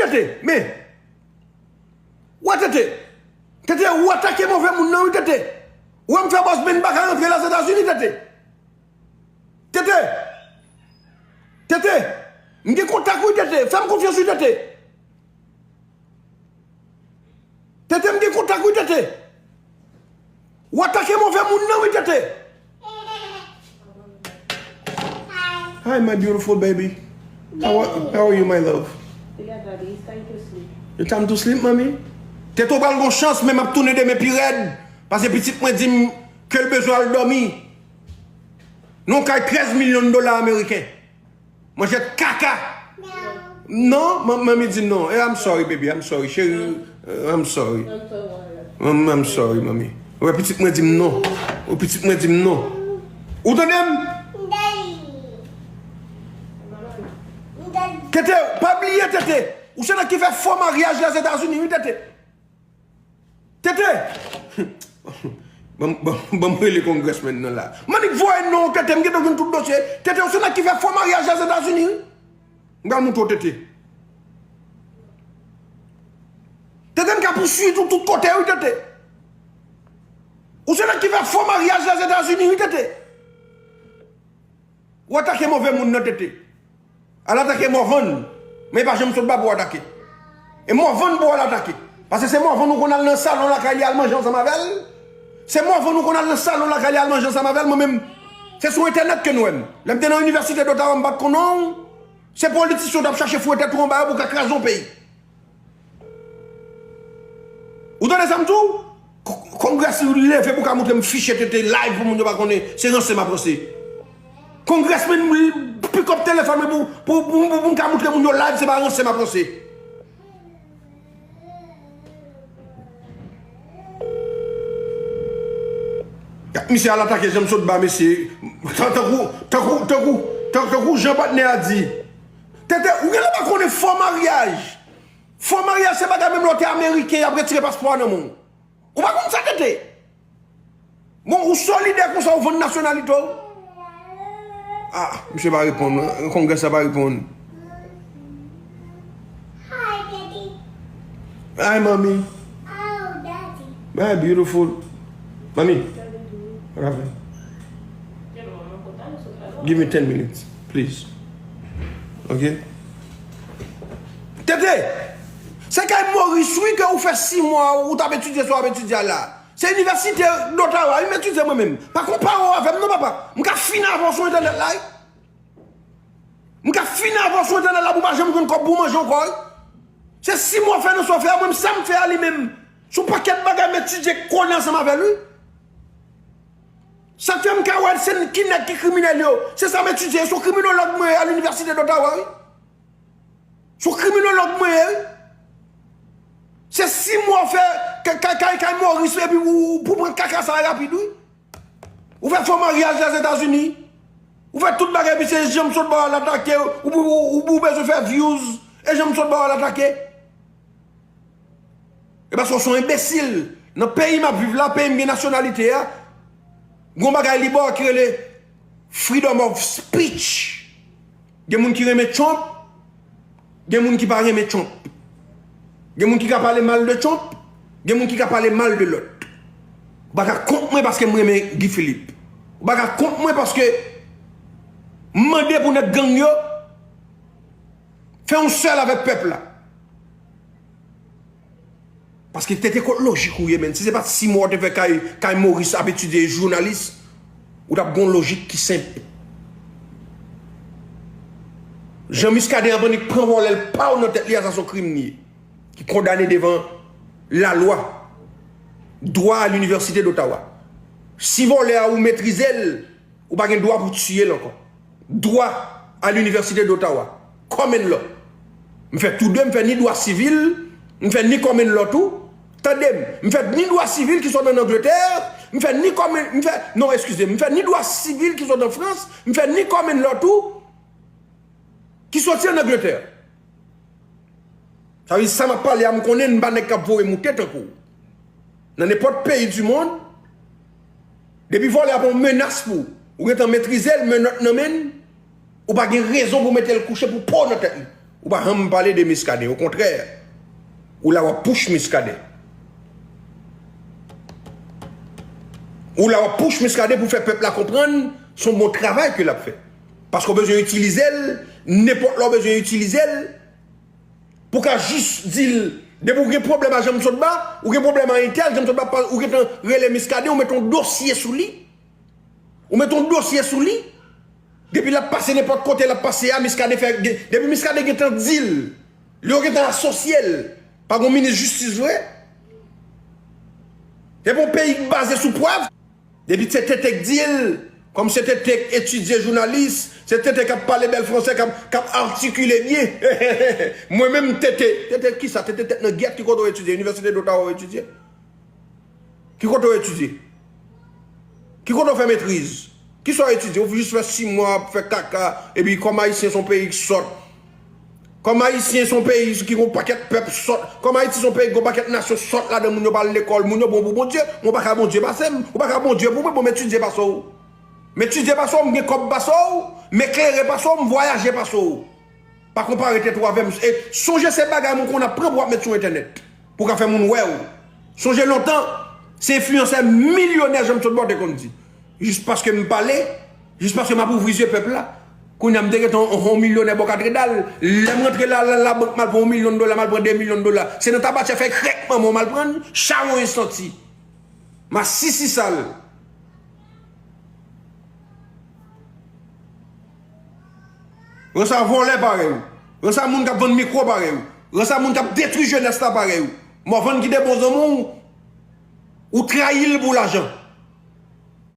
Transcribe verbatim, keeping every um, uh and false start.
Tete, men. Wè Tete. Tete, ou atake move moun nan wi Tete. Ou wè m fè bòs men m pa ka rantre Lèzetazini Tete. Tete. Tete. M gen kontak wi Tete. Fè m konfyans wi Tete. Tete, m gen kontak wi Tete. Ou atake move moun nan wi Tete. Hi my beautiful baby. How are, how are you my love? Your time to sleep, mommy. Tete, ou pral gon chans men m ap tounen demen pi rèd. Paske pitit mwen di m ke l bezwen al dòmi. Nan yon kay trèz milyon dola ameriken. Manjèt kaka. Non, manmi di non. Eh, I'm sorry baby, I'm sorry cheri. Eh, I'm sorry. I'm, I'm sorry manmi. Wè pitit mwen di m non. Ou pitit mwen di m non. Ou tande m? Tete, pa bliye Tete. Ou se nèg ki fè fo maryaj Lèzetazini wi Tete. Tete! Ban m rele congressman nan la. M annik voye non Tete, m gentan jwenn tout dosye. Tete, ou se nèg ki fè fo maryaj Lèzetazini wi. M pral montre w Tete. Tete, m ka pouswiv ou tout kote wi Tete. Ou se nèg ki fè fo maryaj Lèzetazini wi Tete. Ou atake move moun nan Tete. Al atake Morvan. Men pa janm sot ba pou atake. E Morvan pou al atake. Paske se Morvan ou konn al nan salon lakay li al manje ansanm avè l. Se Morvan ou konn al nan salon lakay li al manje ansanm avè l. Mwen menm, se sou entènèt ke nou wè m. Lè m te nan inivèsite Dotawa m pa t konnen w. Se politisyen w t ap chache foure tèt ou anba yo pou w ka kraze yon peyi. Ou tande sa m di w? Congress leve pou ka montre m fiche Tete live pou moun yo pa konnen se ranse m ap ranse. Congressman, pick up telefòn mwen pou, pou, pou, pou, pou m ka montre moun yo live se pa ranse m ap ranse. Misye al atake jan m sot ba mesye. Tan- tankou tankou tankou tan- tankou jan patnè a di. Tete, ou genlè pa konnen fo maryaj. Fo maryaj se bagay menm lè w te ameriken y ap retire paspò a nan men w. Ou pa konn sa Tete. Bon, ou solidè konsa ou vann nasyonalite w. Ah, misye pa reponn. Kongrè sa pa reponn. Hi mommy. Hi beautiful. Mommy. What happened? Give me ten minutes, please. Ok? Tete, se kay Moris wi ke ou fè sis mwa ou t ap etidye sa w ap etidye a la. Se inivèsite Dotawa wi m etidye mwen menm. Pa konpare w avè m non papa. M ka fin avè w sou entènèt la wi. M ka fin avè w sou entènèt la pou w pa janm jwenn kòb pou w manje ankò wi. Se sis mwa w fè nan sa w fè a, mwen menm sa m fè a li menm. Se yon pakèt bagay m etidye konnen ansanm avè l wi. Sa k fè m ka wè se ki nèg ki kriminèl yo. Se sa m etidye. Se yon kriminològ mwen ye a linivèsite Dotawa wi. Se yon kriminològ mwen ye wi. Se sis mwa w fè kay kay kay Moris epi ou pou pran kaka sa a rapid wi. Ou fè fo maryaj Lèzetazini. Ou fè tout bagay epi se jan m sot ba w al atake ou ou ou ou bezwen fè views e jan m sot ba w al atake. E paske w se yon enbesil. Nan peyi m ap viv la, peyi m gen nasyonalite a, gon bagay li ba w ki rele freedom of speech. Gen moun ki renmen Trump, gen moun ki pa renmen Trump. Gen moun ki ka pale mal de Trump, gen moun ki ka pale mal de lòt. Ou pa ka kont mwen paske m renmen Guy Philippe. Ou pa ka kont mwen paske m mande pou nèg gang yo fè yon sèl avèk pèp la. Paske Tete kot lojik ou ye menn. Si se pa t sis mwa w te fè kay kay Moris ap etidye jounalis, ou t ap gon lojik ki senp. Jan Muscadin ap annik pran vòlè l pa w nan tèt li a sa se yon krim li ye. Ki kondane devan lalwa. Dwa a linivèsite Dotawa. Si vòlè a ou metrize l, ou pa gen dwa pou tiye l ankò. Dwa a linivèsite Dotawa. Common law. M fè tou de, m fè ni dwa sivil, m fè ni common law tou. Tande m, m fè ni dwa sivil ki sot an Angletè, m fè ni common, m fè, non, eskize m, m fè ni dwa sivil ki sot an Frans, m fè ni common law tou ki soti an Angletè. Sa vle di sa m ap pale a m konnen n pa nèg k ap voye moute tankou w. Nan nenpòt peyi di mond, depi vòlè a pa yon menas pou ou, ou gentan metrize l, menòt nan men l, ou pa gen rezon pou mete l kouche pou po w nan tèt li. Ou pa janm pale de Miskaden, okontrè, ou la w ap pouch Miskaden. Ou la w ap pouch Miskaden pou fè pèp la konprann se yon bon travay ke l ap fè. Paske w bezwen itilize l, nenpòt lè w bezwen itilize l, pou ka jis di l, depi w gen pwoblèm a Janm Sotba, ou gen pwoblèm a entèl, Janm Sotba pa, ou gentan rele Miskaden, ou mete yon dosye sou li. Ou mete yon dosye sou li. Depi l ap pase nenpòt kote l ap pase a, Miskaden fè, depi Miskaden gentan di l, li yo gentan asosye l, pa gon minis jistis vre. Depi yon peyi k baze sou prèv, depi se T T k di l, kòm se T T k etidye jounalis, se T T k ap pale bèl fransè, k ap, k ap atikile byen. Mwen menm T T, T T kisa? T T tèt nan gyèt, ki kote w etidye? Inivèsite d'Ottawa w etidye? Ki kote w etidye? Ki kote w fè metriz? Kisa w etidye? Ou jis fè sis mwa ap fè kaka, epi kòm Ayisyen se yon peyi k sòt. Kòm Ayisyen se yon peyi ki gon pakèt pèp sòt. Kòm Ayiti se yon peyi ki gon pakèt nasyon sòt ladan, moun yo pa al lekòl, moun yo bon pou Bondye, mwen pa ka Bondye pase m, ou pa ka Bondye pou mwen, bon, m etidye pase w. M etidye pase w, m gen kòb pase w, m eklere pase w, m vwayaje pase w. Pa konpare tèt ou avè m. E sonje se bagay moun konn ap pran pou w ap met sou entènèt. Pou w ka fè moun wè w. Sonje lontan, se enfliyansè milyonè Janm Sotba w te konn di. Jis paske m pale, jis paske m ap ouvri zye pèp la. Kounye a m te gentan yon, yon milyonè bò Katredal. Lè m rantre la, la, labank m al pran yon milyon dola, m al pran de milyon dola. Se nan tabatyè fè krèk manman w m al pran l, chawony santi. Masisi sal. Ranse a vòlè parèy ou. Ranse a moun k ap vann mikwo parèy ou. Ranse a moun k ap detwi jenès la parèy ou. Mòvann ki te bon zanmi w, ou trayi l pou lajan.